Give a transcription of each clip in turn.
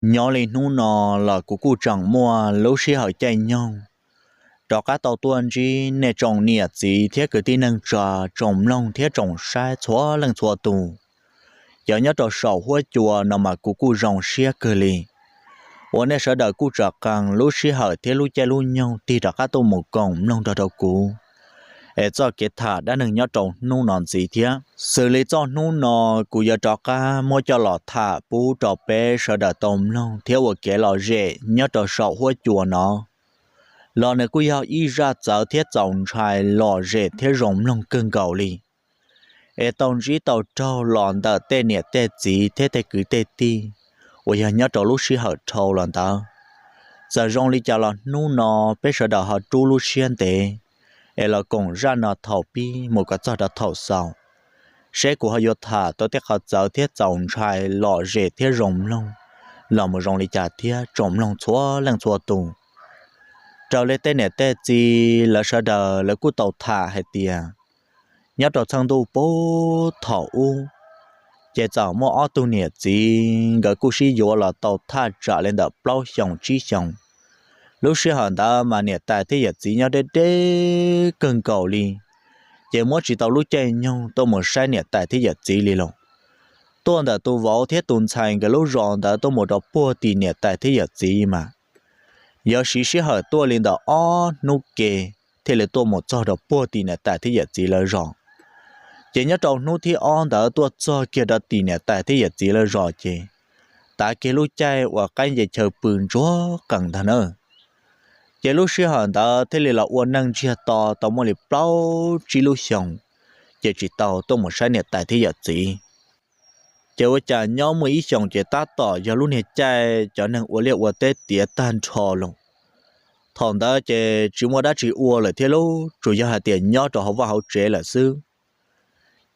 Nyob li hnub no los kuv kuj tseem muaj lub sij hawm caij nyoog rov qab tau tuaj ntsib nej tsoom niam txiv thiab kwv tij neej tsa, tsoom mloog thiab tsoom saib txhua leej txhua tus. Cov nyob rau saum huab cua no mas kuv kuj zoo siab kawg li uas nej sawv daws kuj tseem qee lub sij hawm thiab lub caij lub nyoog tig rov qab tuaj mus koom mloog nrog rau kuv es txoj kev tham dab neeg nyob rau hnub no ntxiv thiab. Xws li txoj hnub no kuv yuav rov qab muab coj los tham pub rau peb sawv daws tau mloog thiab ua kev lom zem nyob rau saum huab cua no los nws kuj yog ib zaj txawv thiab txaus ntshai lom zem thiab zoo mloog kawg nkaus li. Es tau ntsib tau raug los ntawm tej niam tej txiv thiab tej kwv tej tij uas yog nyob rau lub sij hawm dhau los ntawd. Txawm zoo li cas los hnub no peb sawv daws ho rub lub siab ntev es los koom zaj no thaum pib mus kom txog rau thaum xaus, seb kuv ho yuav tham tau tej qhov txawv thiab txaus ntshai lom zem thiab zoo mloog los mus zoo li cas thiab tsoom mloog txhua leej txhua tus. Raws li tej niam tej txiv lawv sawv daws lawv kuj tau tham hais tias nyob rau txheej ntuj puag thaum ub ces txawm muaj ob tug niam txiv nkawd kuj sib yuav los tau thaj tsam li ntawm plaub xyoos tsib xyoos. Lub sij hawm ntawd mas niam tais thiab yawm txiv nyob deb deb kawg nkaus li, ces muab tsis tau lub caij nyoog tuaj mus saib niam tais thiab yawm txiv li los. Tuaj ntawm tus vauv thiab tus ntxhais nkawd lub zos ntawd tuaj mus rau puag tim niam tais thiab yawm txiv mas yuav siv sij hawm tuaj li ntawm ob hnub ke thiaj li tuaj mus txog rau puag tim niam tais thiab yawm txiv lawv zos. Ces nyob rau hnub thib ob ntawd tuaj txog kiag rau tim niam tais thiab yawm txiv lawv zos ces tav kiag lub caij uas qaib nce chaw pw ntsuag qees ntag na. Ces lub sij hawm ntawd thiaj li los ua neej ntsiag to tau muaj li plaub tsib lub xyoos, ces tsis tau tuaj mus saib niam tais thiab yawm txiv. Ces ua cas nyob muaj ib xyoos ces tab tom yog lub niag caij cov neeg ua liaj ua teb tiav tag nrho los. Thaum ntawd ces tsis muaj dab tsi ua lawm thiab lauj, tsuas yog hais tias nyob rau hauv vaj hauv tsev lawm xwb.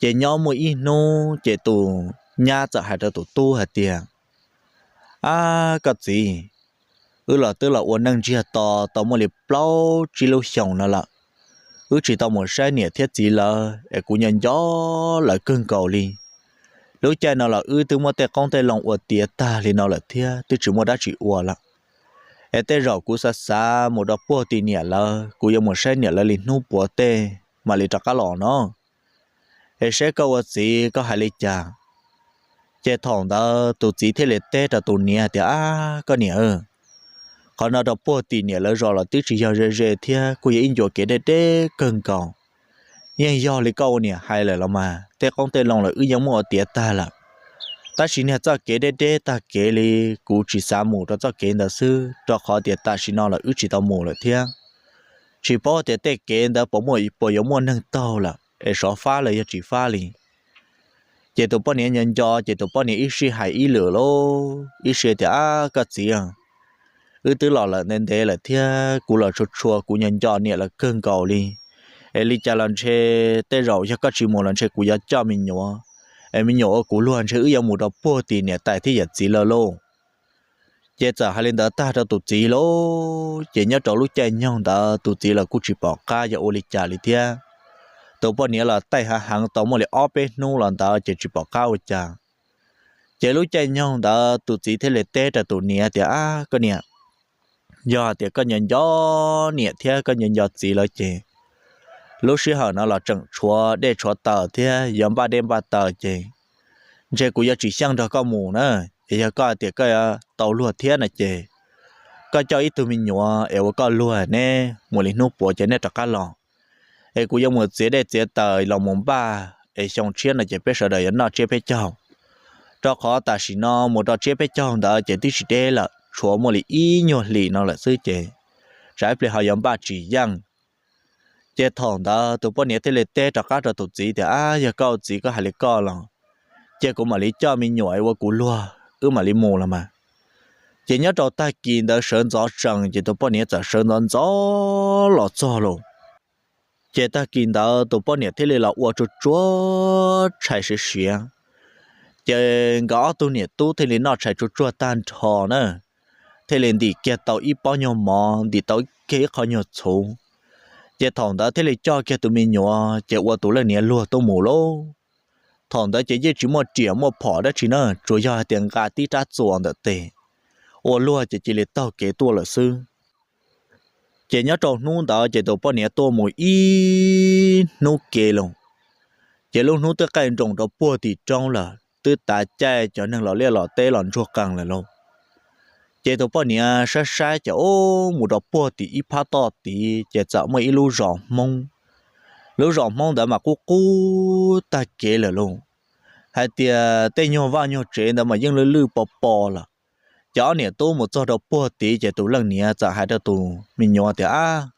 Ces nyob muaj ib hnub ces tus nyab txawm hais rau tus tub hais tias, Ab koj txiv, wb los twb los ua neej ntsiag to tau muaj li plaub tsib lub xyoos no lawm, wb tsis tau mus saib niam thiab txiv lawv es kuv nco nco lawv kawg nkaus li. Lub caij no los wb twb muab tej qoob tej loo ua tiav tag li no lawm thiab twb tsis muaj dab tsi ua lawm. Es tej zaum kuv xav xav mus rau puag tim niam lawv, kuv yuav mus saib niam lawv li hnub puav tej mam li rov qab los no. Es saib koj ua txiv koj hais li cas? Ces thaum ntawd tus txiv thiaj li teb rau tus niam tias, Ab koj niam, qhov no rau puag tim niam lawv zos los twb tsis yog ze ze thiab kuj yog ib ncua kev deb deb kawg nkaus. Yeej yog li koj ua niam hais lawm los mas, tej qoob tej loo lawm wb yeej muab ua tiav tag lawm. Tab sis niag txoj kev deb deb tag kev li, kuv tsis xav mus rau txoj kev ntawd xwb, rau qhov tias tam sim no lawm wb tsis tau mus lawm thiab. Tsis paub tias tej kev ntawd puas muaj, puas yuav muaj neeg taug lawm es xyov fab los yog tsis fab li. Ces tus poj niam nco nco, ces tus poj niam ib sij hais ib lwm lauj, ib sij tias, Ab koj txiv, wb twb los lawm ntev ntev lawm thiab kuv los tshua tshua kuv nco nco niam lawv kawg nkaus li. Es li cas los ntshe tej zaum yog koj tsis mus los ntshe kuv yuav coj me nyuam, es me nyuam ua kuv luag ntshe wb yuav mus rau puag tim niam tais thiab yawm txiv lawv lauj. Ces txawm hais li ntawd tag rau tus txiv lauj, ces nyob rau lub caij nyoog ntawd tus txiv los kuj tsis pom qab yog ua li cas li thiab. Tus poj niam los taij hav heev tau muaj li ob peb hnub los ntawd ces tsis pom qab ua cas. Ces lub caij nyoog ntawd tus txiv thiaj li teb rau tus niam tias, Ab koj niam, yog hais tias koj nco nco niam thiab koj nco nco txiv lawv ces lub sij hawm no los tseem tshuav dej tshuav taws thiab yuav npaj dej npaj taws ces ntshe kuv yuav tsis xyeej nrog koj mus na. Es yog koj hais tias koj yuav tau luag thiab no ces koj coj ib tug me nyuam es ua koj luag neb mus li hnub puav ces neb rov qab los. Es kuv yuav mus txiav dej txiav taws los mus npaj es xyoo tshiab no ces peb sawv daws yuav noj tsiab peb caug. Rau qhov tam sim no mus rau tsiab peb caug ntawd ces twb tsis deb lawm, tshuav muaj li ib nyuag hlis no lawm xwb ces tsam ib pliag ho yuav npaj tsis yeej. Ces thaum ntawd tus poj niam thiaj li teb rov qab rau tus txiv tias, Ab yog koj txiv koj hais li koj los, ces kuv mam li coj me nyuam ua kuv luag wb mam li mus los mas. Ces nyob rau tag kis ntawd sawv ntxov tsees ces tus poj niam txawm sawv ntxov ntxov los txog lawm. Ces tag kis ntawd tus poj niam thiaj li los ua tsuag tsuag tshais siav siav. Ces nkawd ob tug niam tub thiaj li noj tshais tsuag tsuag tag nrho na, thiaj li ntim kiag tau ib pob nyuag mov, ntim tau kiag ib qho nyuag txhuv. Ces thaum ntawd thiaj li coj kiag tus me nyuam ces ua tus leej niam luag tuaj mus lauj. Thaum ntawd ces yeej tsis muaj riam muaj phom dab tsi na, tsuas yog hais tias nqa tib rab txuas ntawm tes, ua luag ces cia li taug kev tuaj lawm xwb. Ces nyob rau hnub ntawd ces tus poj niam tuaj mus ib hnub ke los, ces lub hnub twb qaij nroos rau puag tim roob lawm, twb tav caij cov neeg los liaj los teb los ntsuag qees lawm lauj. Ces tus poj niam saib saib ces ub mus rau puag tim ib phab toj tid ces txawm muaj ib lub zos Hmoob. Lub zos Hmoob ntawd mas qub qub tag kev lawm lauj, hais tias tej nyuag vaj nyuag tsev ntawd mas yeej lwj lwj pos pos lawm. Ces ob niam tub mus txog rau puag tid ces tus leej niam txawm hais rau tus me nyuam tias, Ab,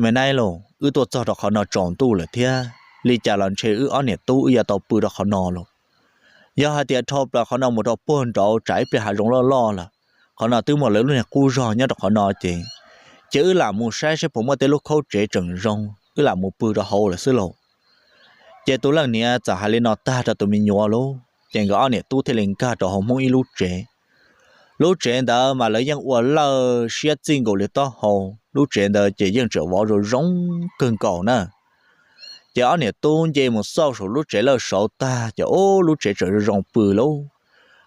me nab los, wb tuaj txog rau qhov no tsaus ntuj lawm thiab, li cas los ntshe wb ob niam tub wb yuav tau pw rau qhov no los. Yog hais tias dhau plaws qhov no mus rau puag nraud tsam ib pliag hav zoov loj loj lawm, qhov no twb muaj lawv lub niag qub zog nyob rau qhov no ces, ces wb lam mus saib saib puas muaj tej lub khaub tsev tseem zoo, wb lam mus pw rau hauv lawm xwb lauj. Ces tus leej niam txawm hais li no tag rau tus me nyuam lauj, ces nkawd ob niam tub thiaj li nkag rau hauv Hmoob ib lub tsev. Lub tsev ntawd mas lawv yeej ua lawj siab txij nkaus li taub hau, lub tsev ntawd ces yeej tseem vov zoo zoo kawg nkaus na. Ces ob niam tub nce mus xauj saum lub tsev lawj saud tag ces ub lub tsev tseem zoo zoo pw lauj,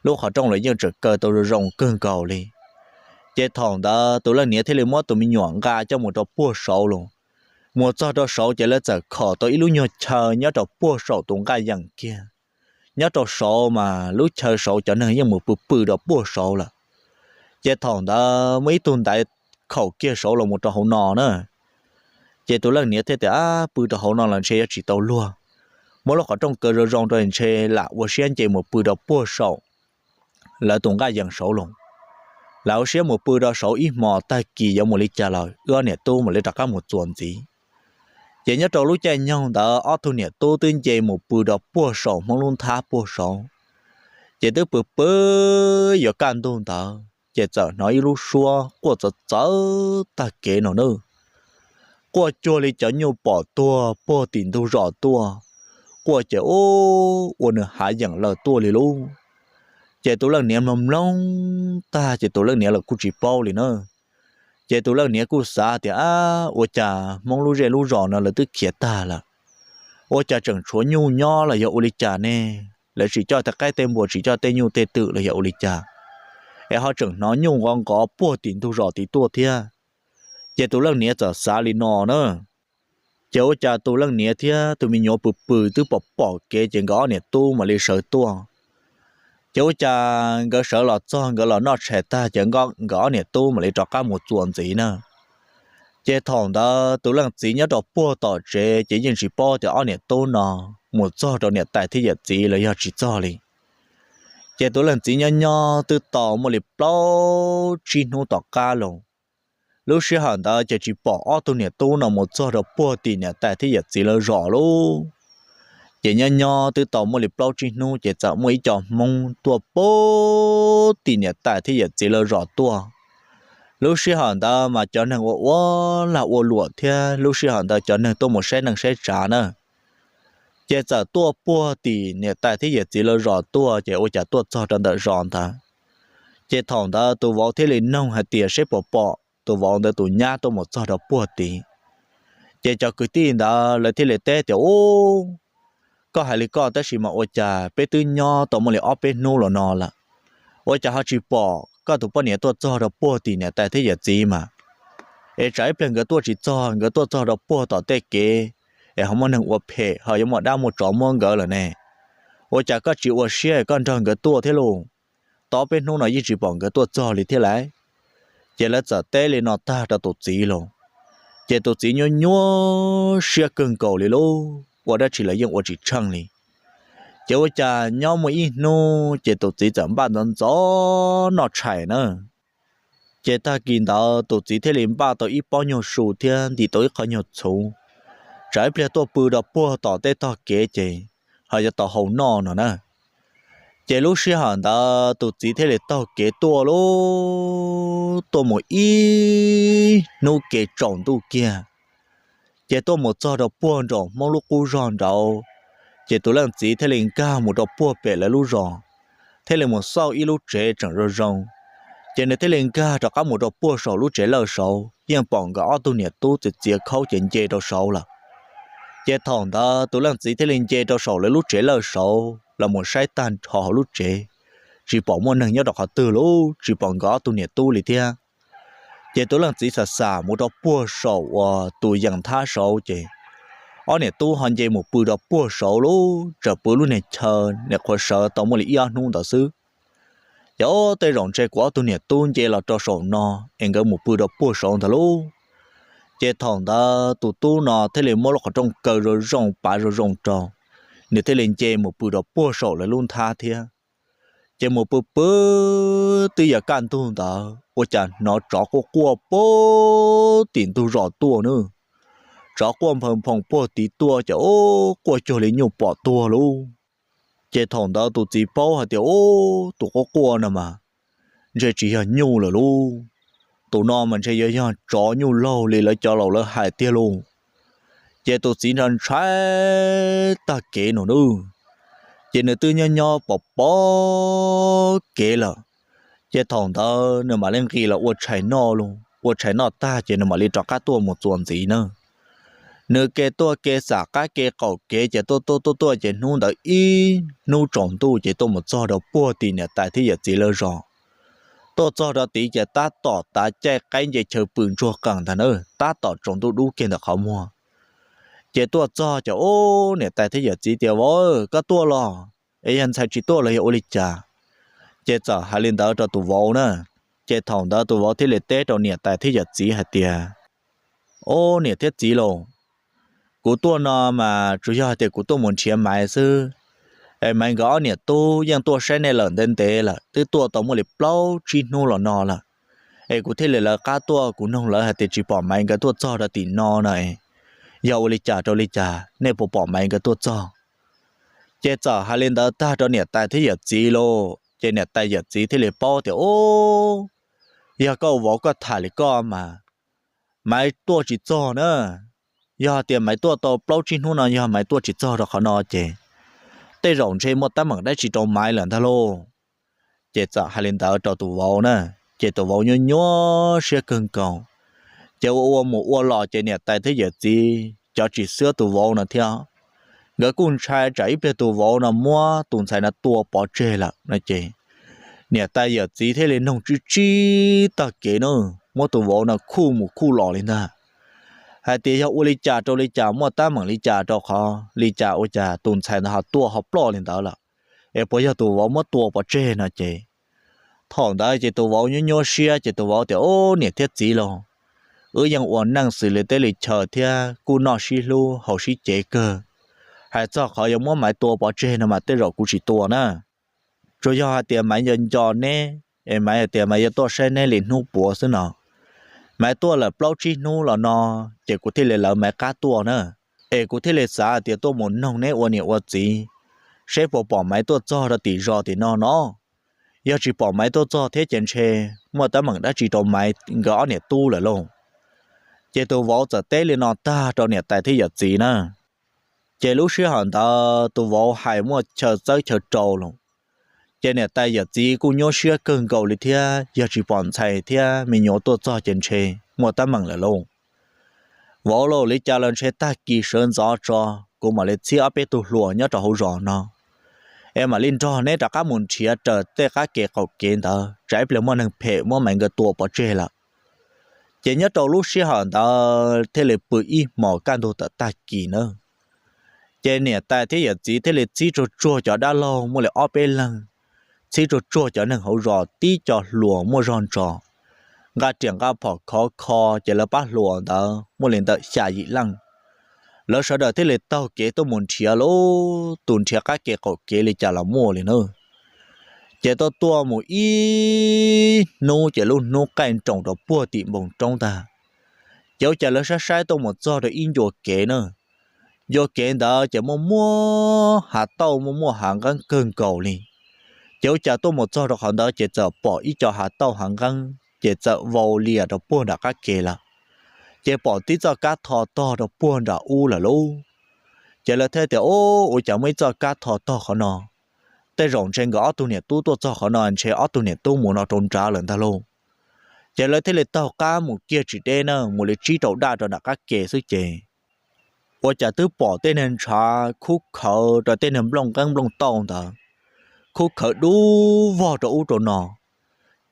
lub qhov rooj los yeej tseem kaw tau zoo zoo kawg nkaus li. Ces thaum ntawd tus leej niam thiaj li muab tus me nyuam nqa coj mus rau puag saud los. Mus txog rau saud ces lawv txawm khom tau ib lub nyuag chaw nyob rau puag saum tus nqaj yees kiag. Nyob rau saud mas lub chaw saud cov neeg yeej mus pw pw rau puag saud lawm. Ces thaum ntawd muaj ib tug ntaiv khaum kiag saud los mus rau hauv no na. Ces tus leej niam thiaj tias, Ab, pw rau hauv no los ntshe yuav tsis tau luag, muab lub qhov rooj kaw zoo zoo rau ntshe lam ua siab nce mus pw rau puag saum lawv tus nqaj yees saud los. Lam ua siab mus pw rau saud ib hmos tag kis yuav mus li cas los wb ob niam tub mam li rov qab mus txuas ntxiv. Ces nyob rau lub caij nyoog ntawd ob tug niam tub twb nce mus pw rau puag saum Hmoob lub nthab puag saud. Ces twb pw pw yuav kaj ntug ntawd ces txawm hnov ib lub suab quaj txawv txawv tag kev no na. Quaj cuag li cov nyuj pom tuag puag tim ntug zos tuaj, quaj ces ub ua nws hav yeem lawm tuaj li lauj. Ces tus leej niam mloog mloog tag ces tus leej niam los kuj tsis paub li na. Ces tus leej niam kuj xav tias, Ab, ua cas Hmoob lub zej lub zos no lawv twb khiav tag lawm, ua cas tseem tshuav nyuj nyob los yog ua li cas ne? Lawv tsis coj tej qaib tej npua tsis coj tej nyuj tej twm los yog ua li cas, es ho tseem hnov nyuj nqov nqov puag tim ntug zos tid tuaj thiab? Ces tus leej niam txawm xav li no na. Ces ua cas tus leej niam thiab tus me nyuam pw pw twb pom pom kev ces nkawd ob niam tub mam li sawv tuaj. Ces ua cas nkawd sawv los txog nkawd los noj tshais tag ces nkawd ob niam tub mam li rov qab mus txuas ntxiv na. Ces thaum ntawd tus leej txiv nyob rau puag tom tsev ces yeej tsis paub tias ob niam tub no mus txog rau niam tais thiab yawm txiv los yog tsis txog li. Ces tus leej txiv nyob nyob twb tau muaj li plaub tsib hnub tom qab los, lub sij hawm ntawd ces tsis pom ob tug niam tub no mus txog rau puag tim niam tais thiab yawm txiv lawv zos lauj. Ces nyob nyob twb tau muaj li plaub tsib hnub ces txawm muaj ib co Hmoob tuaj puag tim niam tais thiab yawm txiv lawv zos tuaj. Lub sij hawm ntawd mas cov neeg ua ua lag ua luam thiab lub sij hawm ntawd cov neeg tuaj mus saib neej saib tsav na. Ces txawm tuaj puag tim niam tais thiab yawm txiv lawv zos tuaj ces ua cas tuaj txog rau ntawm zos ntawd. Ces thaum ntawd tus vauv thiaj li noog hais tias seb puas pom tus vauv ntawd tus nyab tuaj mus txog rau puag tid. Ces cov kwv tij ntawd lawv thiaj li teb tias, Ub, koj hais li koj tab sis mas ua cas peb twb nyob tau muaj li ob peb hnub los no lawm, ua cas ho tsis pom koj tus poj niam tuaj txog rau puag tim niam tais thiab yawm txiv mas? Es tsam ib pliag nkawd tuaj tsis txog, nkawd tuaj txog rau puag tom tej kev, es ho muaj neeg ua phem ho yuav muaj dab muaj tsov muab nkawd lawm ne. Ua cas koj tsis ua siab koj nrog nkawd tuaj thiab lauj? Tau ob peb hnub no yeej tsis pom nkawd tuaj txog li thiab lauj. Ces lawv txawm teb li no tag rau tus txiv lauj. Ces tus txiv nyuaj nyuaj siab kawg nkaus li lauj, ua dab tsi los yeej ua tsis tsheej li. Ces ua cas nyob muaj ib hnub ces tus txiv txawm npaj ntxov ntxov noj tshais na. Ces tag kis ntawd tus txiv thiaj li npaj tau ib pob nyuag su thiab ntim tau ib qho nyuag txhuv, tsam ib pliag tuaj pw rau puag tom tej tog kev ces ho yuav tau hau noj no na. Ces lub sij hawm ntawd tus txiv thiaj li taug kev tuaj lauj, tuaj mus ib hnub kev tsaus ntuj kiag, ces tuaj mus txog rau puag nraum Hmoob lub qub zog nraud. Ces tus leej txiv thiaj li nkag mus rau puag pem lawv lub zos, thiaj li mus xauj ib lub tsev tseem zoo zoo. Ces nws thiaj li nkag rov qab mus rau puag saum lub tsev lawj saud, yeej pom nkawd ob tug niam tub txiav txiav khaub ces nce rau saud lawm. Ces thaum ntawd tus leej txiv thiaj li nce rau saum lawv lub tsev lawj saud los mus saib tag nrho hauv lub tsev, tsis pom muaj neeg nyob rau qhov twg lauj, tsis pom nkawd ob tug niam tub li thiab. Ces tus leej txiv xam xam mus rau puag saum uas tus yees thab saud ces ob niam tub ho nce mus pw rau puag saud lauj, tseem pw lub niag chaw niam qhuav sawv tau muaj li ib ob hnub ntawd xwb. Ces o, tej zaum ntshe kuv ob tug niam tub nce los rau saum no es nkawd mus pw rau puag saud ntag lauj. Ces thaum ntawd tus tub no thiaj li muab lub qhov rooj kaw zoo zoo pav zoo zoo rau, nws thiaj li nce mus pw rau puag saum lawv lub nthab thiab. Ces mus pw pw twb yuav kaj ntug ntawd ua cas hnov tsov quaj quaj puag tim ntug zos tuaj nawb. Tsov quaj nphoo nphoo puag tid tuaj ces o, quaj cuag li nyuj pom tuag lauj. Ces thaum ntawd tus txiv paub hais tias, Ub, tus quaj quaj no mas ntshe tsis yog nyuj lawm lauj. Tus no mas ntshe yuav yog tsov nyuj laug li lawv cov laus lawv hais tiag lauj. Ces tus txiv ntshai ntshai tag kev no nawb, ces nws twb nyob nyob pom pom kev lawm. Ces thaum ntawd nws mam li nqis los ua tshais noj lauj, ua tshais noj tag ces nws mam li rov qab tuaj mus txuas ntxiv na. Nws ke tuaj ke xam qab ke qaum kev ces tuaj tuaj tuaj tuaj ces hnub ntawd ib hnub tsaus ntuj ces tuaj mus txog rau puag tim niam tais thiab yawm txiv lawv zos. Tuaj txog rau tid ces tab tom tav caij qaib nce chaw pw ntsuag qees ntag na, tab tom tsaus ntuj dub kiag ntawm qhov muag. Ces tuaj txog ces ub, niam tais thiab yawm txiv tias, Vauv, koj tuaj los? Es yog ntxhais tsis tuaj los yog ua li cas? Ces txawm hais li ntawd rau tus vauv na. Ces thaum ntawd tus vauv thiaj li teb rau niam tais thiab yawm txiv hais tias, Ub, niam thiab txiv lauj, kuv tuaj no mas tsuas yog hais tias kuv tuaj mus nrhiav Maiv xwb. Es Maiv nkawd ob niam tub yeej tuaj saib nej lawm ntev ntev lawm, twb tuaj tau muaj li plaub tsib hnub los no lawm. Es kuv thiaj li lawv qab tuaj, kuv noog lawv hais tias tsis pom Maiv nkawd tuaj txog rau tim no no. Yog ua li cas rau li cas nej puas pom Maiv nkawd tuaj txog? Ces txawm hais li ntawd tag rau niam tais thiab yawm txiv lauj, ces niam tais yawm txiv thiaj li paub tias, Ub, yog koj vauv koj tham li koj mas Maiv tuaj tsis txog na. Yog hais tias Maiv tuaj tau plaub tsib hnub no yog Maiv tuaj tsis txog rau qhov no ces tej zaum ntshe muaj teeb meem dab tsi rau Maiv lawm ntag lauj. Ces txawm hais li ntawd rau tus vauv na, ces tus vauv nyuaj nyuaj siab kawg nkaus. Ces ua ua mus ua los ces niam tais thiab yawm txiv cov tsis xwb tus vauv no thiab, nkawd kuj ntshai tsam ib pliag tus vauv no muab tus ntxhais no tua pov tseg lawm no ces niam tais yawm txiv thiaj li noog tsib tsib tag kev na, muab tus vauv no khuj mus khuj los li ntag, hais tias yog ua li cas rau li cas, muaj teeb meem li cas rau qhov li cas ua cas tus ntxhais ntawd ho tuaj ho ploj li ntawd lawm, es puas yog tus vauv muab tua pov tseg no ces thaum ntawd ces tus vauv nyuaj nyuaj siab ces tus vauv tias, Ub, niam thiab txiv lauj, wb yeej ua neej xws li teb li chaw thiab kuj noj sib hlub haus sib cev kawg. Hais txog qhov yuav muab Maiv tua pov tseg no mas tej zaum kuv tsis tua na. Tsuas yog hais tias Maiv nco nco neb, es Maiv hais tias Maiv yuav tuaj saib neb li hnub puav xwb no. Maiv tuaj lawm plaub tsib hnub los no, ces kuv thiaj li lawv Maiv qab tuaj na. Es kuv thiaj li xav hais tias tuaj mus noog neb ua niam ua txiv, seb puas pom Maiv tuaj txog rau tim zos tim no no. Yog tsis pom Maiv tuaj txog thiab ces ntshe muaj teeb meem dab tsi rau Maiv nkawd ob niam tub lawm lauj. Ces tus vauv txawm teb li no tag rau niam tais thiab yawm txiv na. Ces lub sij hawm ntawd tus vauv hais muaj chaw txawb chaw rau lawm. Ces niam tais yawm txiv kuj nyuaj siab kawg nkaus li thiab, yog tsis pom ntxhais thiab me nyuam tuaj txog ces ntshe muaj teeb meem lawm lauj. Vauv lauj, li cas los ntshe tag kis sawv ntxov tso, kuv mam li txhib ob peb tug hluas nyob rau hauv zos no, es mam li nrog neb rov qab mus nrhiav raws tej qab kev qaum kev ntawd, tsam ib pliag muaj neeg phem muab Maiv nkawd tua pov tseg lawm. Ces nyob rau lub sij hawm ntawd thiaj li pw ib hmos kaj ntug tawm tag kis na. Ces niam tais thiab yawm txiv thiaj li txhib tsuag tsuag cov dab laug muaj li ob peb leeg, txhib tsuag tsuag cov neeg hauv zos tib co hluas muaj zog ntsos, nqa riam nqa phom khov kho, ces lawv pab hluas ntawd muaj li ntawm xya yim leej. Lawv sawv daws thiaj li taug kev tuaj mus nrhiav lauj, tus nrhiav qab kev qaum kev li cas los muaj li na. Ces tuaj tuaj mus ib hnub ces lub hnub qaij nroos rau puag tim npoo roob ntag. Ces ua cas lawv saib saib tuaj mus txog rau ib ncua kev na. Ncua kev ntawd ces muaj muaj hav tauj muaj muaj hav nqeeb kawg nkaus li. Ces ua cas tuaj mus txog rau qhov ntawd ces txawm pom ib co hav tauj hav nqeeb ces txawm vau lias rau puag nram qab kev lawm. Ces pom tib txoj kab tho tog rau puag nram ub lawm lauj. Ces lawv thiaj tias, Ub, ua cas muaj ib txoj kab tho tog qhov no? Tej zaum ntshe nkawd ob tug niam tub tuaj txog qhov no ntshe ob tug niam tub mus no rau nrad lawm ntag lauj. Ces lawv thiaj li taug qab mus kiag tsis deb na, mus li tsib rau daj rau nram qab kev xwb ces ua cas twb pom tej niag ntshav khub khawv rau tej niag nplooj nqeeb nplooj tauj ntawd, khub khawv dub vog rau ub rau no.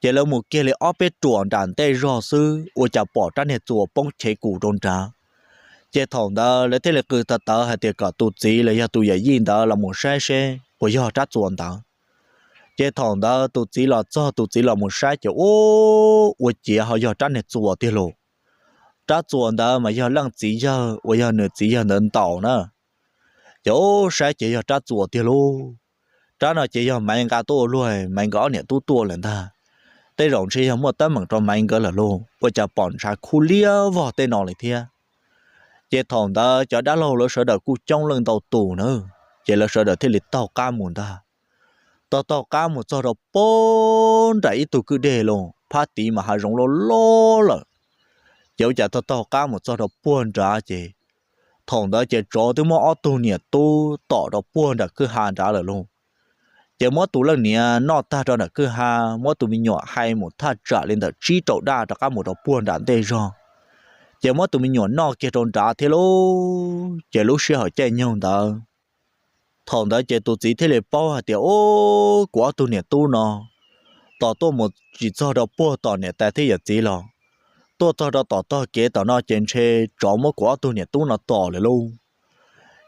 Ces lawv mus kiag li ob peb ruam nram ntej zog xwb ua cas pom rab niag txuas poob chev kus rau nrad. Ces thaum ntawd lawv thiaj li qw tawv tawv hais tias kom tus txiv los yog tus yawm yij ntawd los mus saib seb puas yog rab txuas ntawd. Ces thaum ntawd tus txiv los txog, tus txiv los mus saib ces ua, ua ciav ho yog rab niag txuas tiag lauj. Rab txuas ntawd mas yog leej txiv yawg uas yog nws txiv yawg ntawd ntaus na. Ces ua saib ces yog rab txuas tiag lauj. Rab no ces yog Maiv nqa tuaj ua luag, Maiv nkawd ob niam tub tuaj lawm ntag. Tej zaum ntshe yog muaj teeb meem rau Maiv nkawd lawm lauj, ua cas pom ntshav khub liab vog tej no li thiab. Ces thaum ntawd cov dab laug lawv sawv daws kuj coob leej ntau tus na, ces lawv sawv daws thiaj li taug qab mus ntag. Taug taug qab mus txog rau puag nram ib tug kwj deg los phab tid mas hav zoov loj loj lawm. Ces ua cas taug taug qab mus txog rau puag nrad ces thaum ntawd ces tsov twb muab ob tug niam tub tom rau puag nram kwj ha nrad lawm lauj. Ces muab tus leej niam noj tag rau nram kwj ha, muab tus me nyuam hais mus thaj tsam li ntawm tsib rau daj rov qab mus rau puag nram ntej zog. Ces muab tus me nyuam noj kiag rau nrad thiab lauj. Ces lub sij hawm caij nyoog ntawd, thaum ntawd ces tus txiv thiaj li paub hais tias, Ub, kuv ob tug niam tub no tos tuaj mus tsis txog rau puag tom niam tais thiab yawm txiv los, tuaj txog rau tom tog kev tom no ces ntshe tsov muab kuv ob tug niam tub no tom lawm lauj.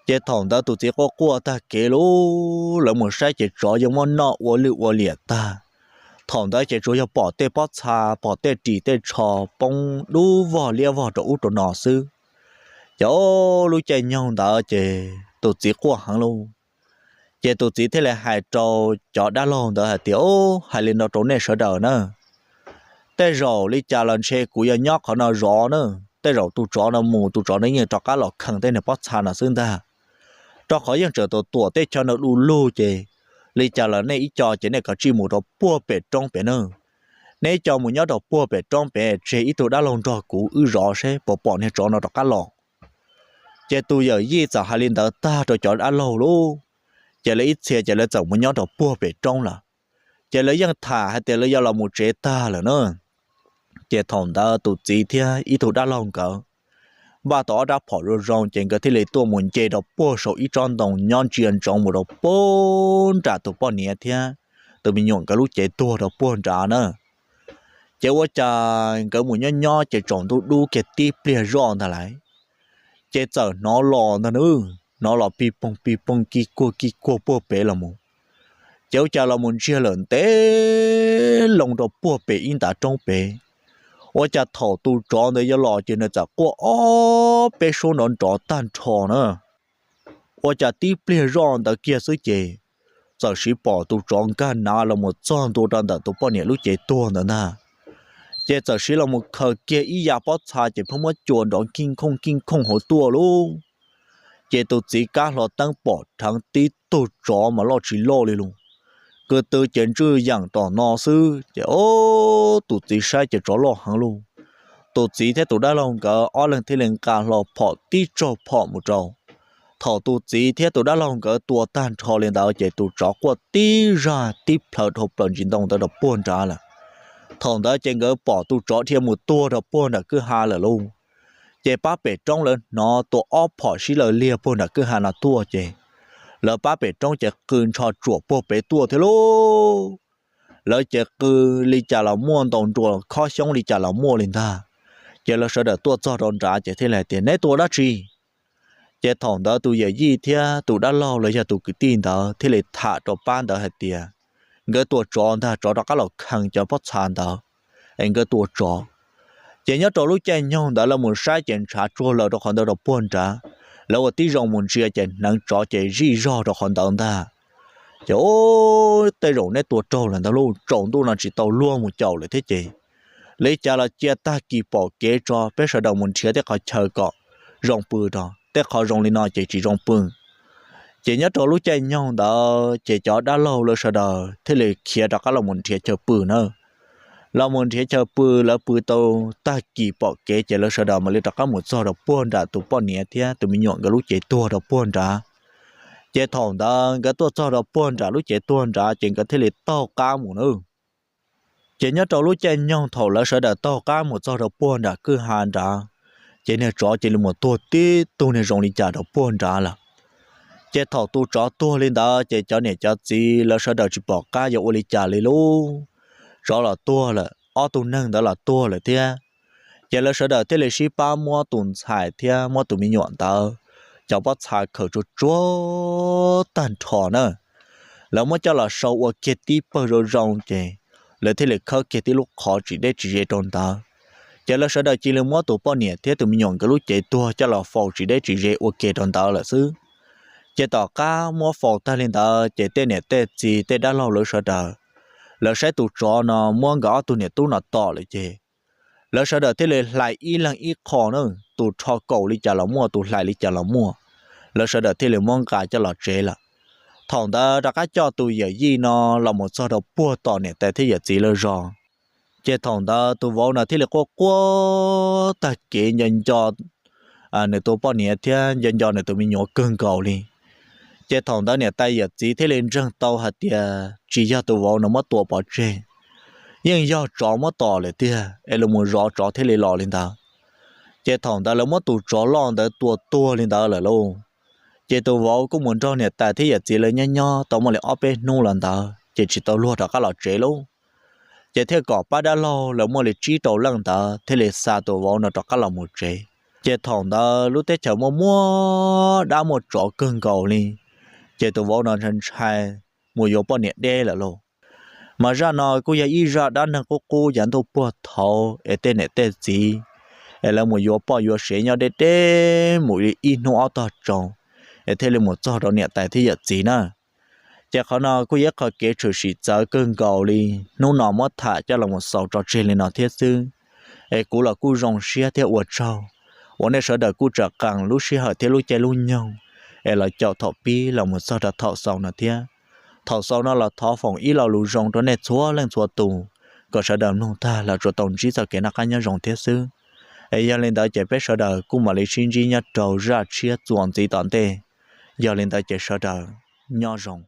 Ces thaum ntawd tus txiv quaj quaj tag kev lauj, lawv mus saib ces tsov yeej muab noj ua lwj ua liam tag. Thaum ntawd ces tsuas yog pom tej pob txha, pom tej ris tej tsho poob dub vog liab vog rau ub rau no xwb. Ces lub caij nyoog ntawd ces tus txiv quaj heev lauj. Ces tus txiv thiaj li hais rau cov dab laug ntawd hais tias, Ub, hais li no rau nej sawv daws na, tej zaum li cas los ntshe kuv yuav nyob qhov no zov na. Tej zaum tus tsov no mus, tus tsov no yeej rov qab los khees tej niag pob txha no xwb ntag, rau qhov yeej tseem tuam tuam tej chaw no du lug ces li cas los nej ib co ces nej kav tsij mus rau puag pem roob pem na. Nej ib co mus nyob rau puag pem roob pem tseg ib tug dab laug nrog kuv wb zov seb puas pom niag tsov no rov qab los. Ces tus yawm yij txawm hais li ntawd tag rau cov dab laug lauj, ces lawv ib txhia ces lawv txawm mus nyob rau puag pem roob lawm. Ces lawv yeej tham hais tias lawv yuav los mus tsev tag lawm na. Ces thaum ntawd tus txiv thiab ib tug dab laug nkawd npaj tau ob rab phom zoo zoo ces nkawd thiaj li tuaj mus nce rau puag saum ib tsob ntoo nyob ntsia ntsoov mus rau puag nram tus poj niam thiab tus me nyuam nkawd lub cev tuag rau puag nrad na. Ces ua cas nkawd mus nyob nyob ces tsaus ntuj dub kiag tib pliag zoj ntag lauj, ces txawm hnov los ntag nab, hnov los pig poog pig poog kig kuag kig kuag puag pem los mus. Ces ua cas los mus ntsiag lawm ntev loo rau puag pem ib ntav roob pem. Ua cas thaum tus tsov ntawd yuav los ces nws txawm quaj ob peb suab nrov nrov tag nrho na. Ua cas tib pliag zoj ntawd kiag xwb ces txawm siv pom tus tsov nkag nav los mus txog ntua rau ntawm tus poj niam lub cev tuag ntawd ntag. Ces txawm siv los mus khaws kiag ib yav pob txha ces pheej muab cua nrov nkij nkhooj nkij nkhooj hauv tuaj lauj. Ces tus txiv kab hlo teeb pom dheev tib tug tsov mas loj tsis loj li lus, kwv tw ces ntswj yeem tom no xwb ces tus txiv saib ces tsov loj heev lauj. Tus txiv thiab tus dab laug nkawd ob leeg thiaj li nqa hlo phom tib tsaug phom mus rau. Thaum tus txiv thiab tus dab laug nkawd tua tag nrho li ntawd ces tus tsov quaj tib zaj tib plhaw dhau plaws ntsis ntoo ntawd rau puag nrad lawm. Thaum ntawd ces nkawd pom tus tsov dhia mus tuag rau puag nram kwj ha lawm lauj. Ces pab pem roob lawv hnov tua ob phom sib law liag puag nram kwj ha no tuaj ces lawv pab pem roob ces qw ntsho tsuam puag pem tuaj thiab lauj. Lawv ces qw li cas los muaj, ntaus nruas khob xyoob li cas los muaj li ntag. Ces lawv sawv daws tuaj txog rau nrad ces thiaj li hais tias, Neb tua dab tsi? Ces thaum ntawd tus yawm yij thiab tus dab laug los yog tus kwv tij ntawd thiaj li tham rau pab ntawd hais tias, Nkawd tua tsov ntag, tsov rov qab los khees cov pob txha ntawd es nkawd tua tsov. Ces nyob rau lub caij nyoog ntawd lawv mus saib ces ntshav tsuag lawm rau qhov ntawd rau puag nrad. Lawv ua tib zoo mus ntsia ces hneev tsov ces zij zog rau qhov ntawd ntag. Ces, Ub, tej zaum neb tua raug lawm ntag lauj, tsaus ntuj no tsis tau luag mus caum lawm thiab ces li cas los cia tag kis pom kev tso peb sawv daws mus nrhiav tej qhov chaw kom zoo pw rau, tej qhov zoo li no ces tsis zoo pw. Ces nyob rau lub caij nyoog ntawd ces cov dab laug lawv sawv daws thiaj li khiav rov qab los mus nrhiav chaw pw na. Los mus nrhiav chaw pw, lawv pw tau tag kis pom kev ces lawv sawv daws mam li rov qab mus txog rau puag nram tus poj niam thiab tus me nyuam nkawd lub cev tuag rau puag nrad. Ces thaum ntawd nkawd tuaj txog rau puag nram lub cev tuag nrad ces nkawd thiaj li taug qab mus na. Ces nyob rau lub caij nyoog thaum lawv sawv daws taug qab mus txog rau puag nram kwj ha nrad, ces niag tsov cia li mus tuag tib tug niag zoo li cas rau puag nrad lawm. Ces thaum tus tsov tuag li ntawd ces cov niam cov txiv lawv sawv daws tsis pom qab yuav ua li cas li lauj. Tsov los tuag lawm, ob tug neeg ntawd los tuag lawm thiab. Ces lawv sawv daws thiaj li sib pab muab tus ntxhais thiab muab tus me nyuam ntawd cov pob txha khaws tsuag tsuag tag nrho na, lawv muab coj los sau ua kiag tib pawg zoo zoo ces lawv thiaj li khawb kiag tib lub qhov tsis deb tsis ze rau ntawd. Ces lawv sawv daws cia li muab tus poj niam thiab tus me nyuam nkawd lub cev tuag coj los faus tsis deb tsis ze ua ke rau ntawd lawm xwb. Ces tom qab muab faus tag li ntawd ces tej niam tej txiv tej dab laug lawv sawv daws, lawv saib tus tsov no muab nkawd ob tug niam tub no tom lawm ces lawv sawv daws thiaj li hlais ib leeg ib qho na, tus rho kaum li cas los muaj, tus hlais li cas los muaj. Lawv sawv daws thiaj li muab nqa coj los tsev lawm. Thaum ntawd rov qab coj tus yawm yij no los mus txog rau puag tom niam tais thiab yawm txiv lawv zos. Ces thaum ntawd tus vauv no thiaj li quaj quaj tag kev nco nco nws tus poj niam thiab nco nco nws tus me nyuam kawg nkaus li. Ces thaum ntawd niam tais yawm txiv thiaj li ntseeg tau hais tias tsis yog tus vauv no muab tua pov tseg, yeej yog tsov muab tom lawm tiag es los mus zov tsov thiaj li los li ntawd. Ces thaum ntawd lawv muab tus tsov loj ntawd tua tuag li ntawd lawm lauj. Ces tus vauv kuj mus nrog niam tais thiab yawm txiv lawv nyob nyob tau muaj li ob peb hnub los ntawd ces tsis tau luag rov qab los tsev lauj. Ces thiaj kom pab dab laug lawv muaj li tsib rau leej ntawd thiaj li xa tus vauv no rov qab los mus tsev. Ces thaum ntawd lub teb chaws muaj muaj dab muaj tsov kawg nkaus li, ces tus vauv no ntshai ntshai mus yuav poj niam deb lawm lauj. Mas zaj no kuj yog ib zaj dab neeg qub qub yav ntuj puag thaud es tej niam tej txiv es lawv mus yuav poj yuav sev nyob deb deb mus li ib hnub ob tog tsaus es thiaj li mus txog rau niam tais thiab yawm txiv na. Ces qhov no kuj yog ib qho kev tshwm sim txawv kawg nkaus li hnub no muab tham coj los mus xaus tso tseg li no thiab xwb. Es kuv los kuj zoo siab thiab ua tsaug uas nej sawv daws kuj tsam qees lub sij hawm thiab lub caij lub nyoog es los caum thaum pib los mus txog rau thaum xaus no thiab. Thaum xaus no los thov foom ib lo lus zoo rau nej txhua leej txhua tus, kom sawv daws mloog tag los tsuas tau ntsib txoj kev noj qab nyob zoo thiab xwb. Es yog li ntawd ces peb sawv daws kuj mam li sib ntsib nyob rau zaj tshiab txuas ntxiv tom ntej. Yog li ntawd ces sawv daws nyob zoo.